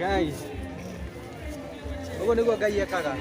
Guys, ũguo nĩguo Ngai ekaga.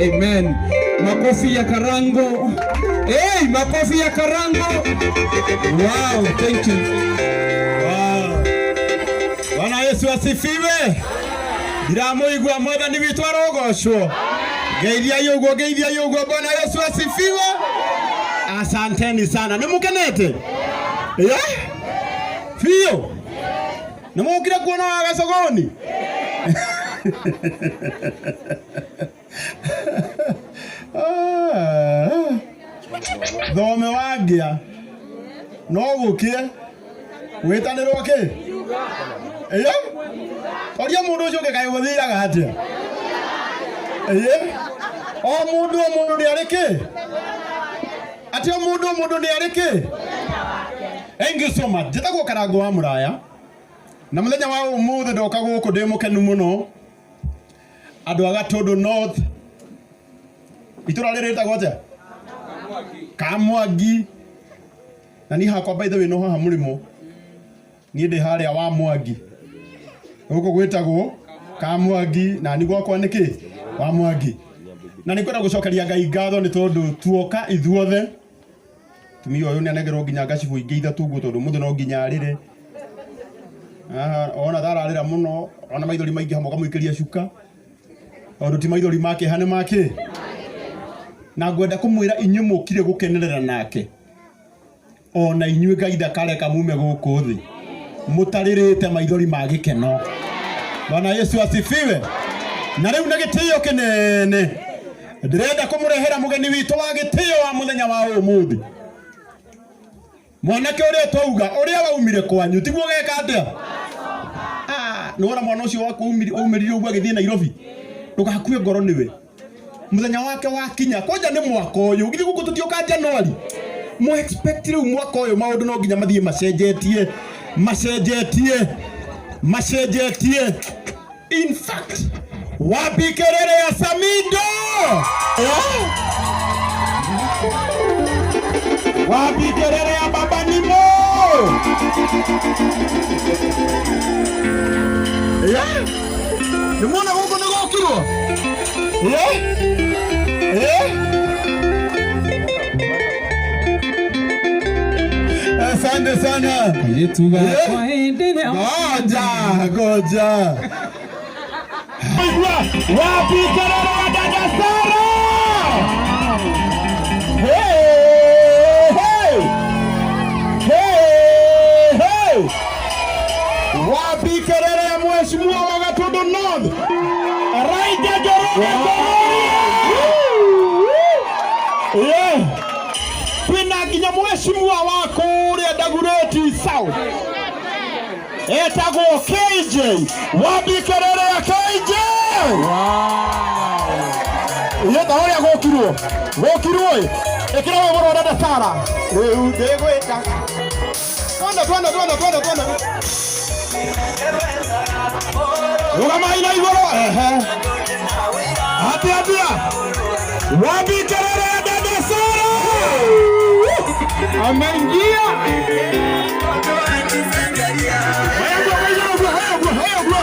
Amen. Makofi ya Karango. Hey, makofi ya Karango. Wow, thank you. Wow. Bwana Yesu asifiwe. Ndiramuigua mwathani witũ arogocwo. Ngeithiai ũguo, ngeithiai ũguo. Bwana Yesu asifiwe. Asanteni sana. Nĩ mũkenete? Yeah? Biũ. Nĩ mũkire kuona wa gacogoni? Ah. Thome wangĩa no gũkĩe wĩtanĩrwo kĩ ĩĩ oria mũndũ ũcio ũngĩ kaĩ gũthiaga atĩa ĩĩ o mũndũ o mũndũ nĩ arĩ kĩ? Atĩ o mũndũ o mũndũ nĩ arĩ kĩ? Thank you so much. Njĩtagwo Karango wa Mũraya na mũthenya wa ũmũthĩ ndoka gũkũ ndĩ mũkenu mũno. Andũ a Gatũndũ North, itũra rĩrĩ rĩtagwo atĩa? Kamwangi. Na niĩ hakwa by the way no haha mũrĩmo, niĩ ndĩ harĩa wa Mwangi, gũkũ gwĩtagwo Kamwangi na ni gwakwa nĩ kĩ wa Mwangi. Na nĩ kwenda gũcokeria Ngai ngatho nĩ tondũ tuoka ithuothe. Tumia ũyũ nĩ anengerwo nginya ngacibũ ingĩ ithatũ ũguo tondũ mũthĩ no nginya arĩre. Ona thararĩra mũno, ona maithori maingĩ hamwe ũkamũikĩria cuka, tondũ ti maithori ma kĩeha nĩ ma kĩ. Na ngwenda kũmwĩra inyuĩ mũkire gũkenerera nake, ona inyuĩ Ngai ndakareka mume gũkũ thĩ mũtarĩrĩte maithori ma gĩkeno. Bwana Yesu asifiwe. Na rĩu na gĩtĩo kĩnene ndĩrenda kũmũrehera mũgeni witũ wa gĩtĩo wa mũthenya wa ũmũthĩ, mwanake ũrĩa twauga ũrĩa waumire kwanyu tiguo geka atĩa. Nĩwona mwana ũcio waku aumĩrire ũguo agĩthiĩ Nairobi, ndũgakue ngoro nĩwe mũthenya wake wakinya. Kwanja nĩ mwaka ũyũ, githĩ gũkũ tũtioka January? Mu expect rĩu mwaka ũyũ maũndũ no nginya mathiĩ macenjetie, macenjetie, macenjetie. In fact, wapi kelele ya Samido? Wapi kelele ya Baba Nimo? Yeah. Nĩmuona gũkũ nĩ gũkirwo? Yeah. Yeah. Asante sana. Kairĩtu gakwa hĩndĩ ĩrĩa Ngoja, ngoja. Wapi kelele ya dada Sara? Hey, hey. Hey, hey. Wapi kelele ya mheshimiwa wa Gatundu North? Raila Njoroge Kuria. Yeah. Twina nginya mheshimiwa wa kũrĩa Dagoretti South etagwo KJ. Wapi kelele ya KJ? Ye ta ũrĩa gũkirwo gũkirwo ĩ, ĩkĩra rwĩmbo rwa dada Sara rĩu ndĩgwĩta. Twende, twende, twende, twende, twende, rũgamai na igũrũ. Ehe, atia atia, wapi kelele ya dada Sara? Ameingia. Haya gwa, haya gwa, haya gwa, haya gwa.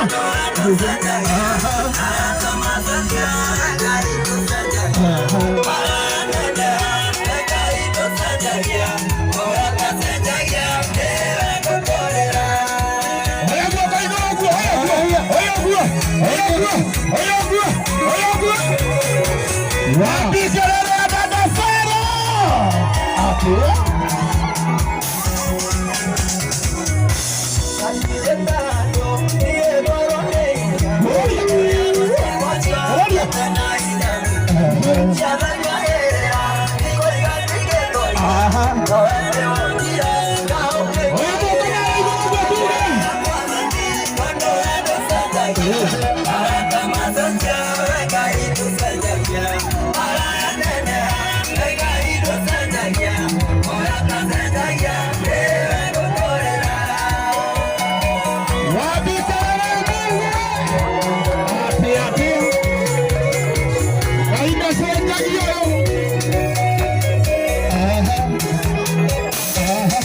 Haya gwa, haya gwa, haya gwa, haya gwa, haya gwa, haya gwa, haya gwa. Wapi kelele ya dada Sara? Atia. Aha. Oya moko na igũrũ gwa tuge. Wapi kelele ya Mungu? Atia, atia. Ngai ndacenjagia ũyũ. Aha. Aha.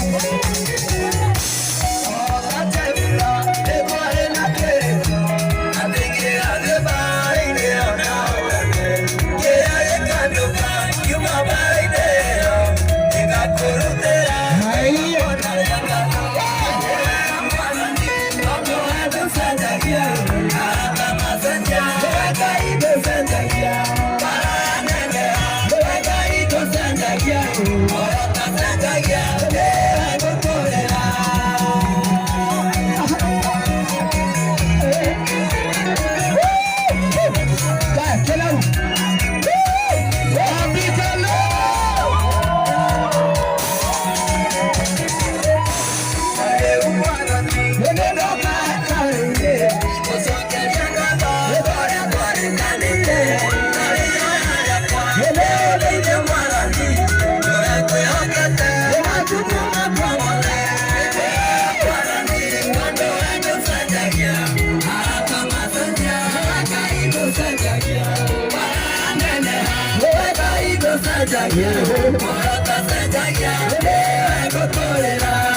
Ũcenjagia, muoroto ũcenjagia, nĩwe ngũtũrĩra.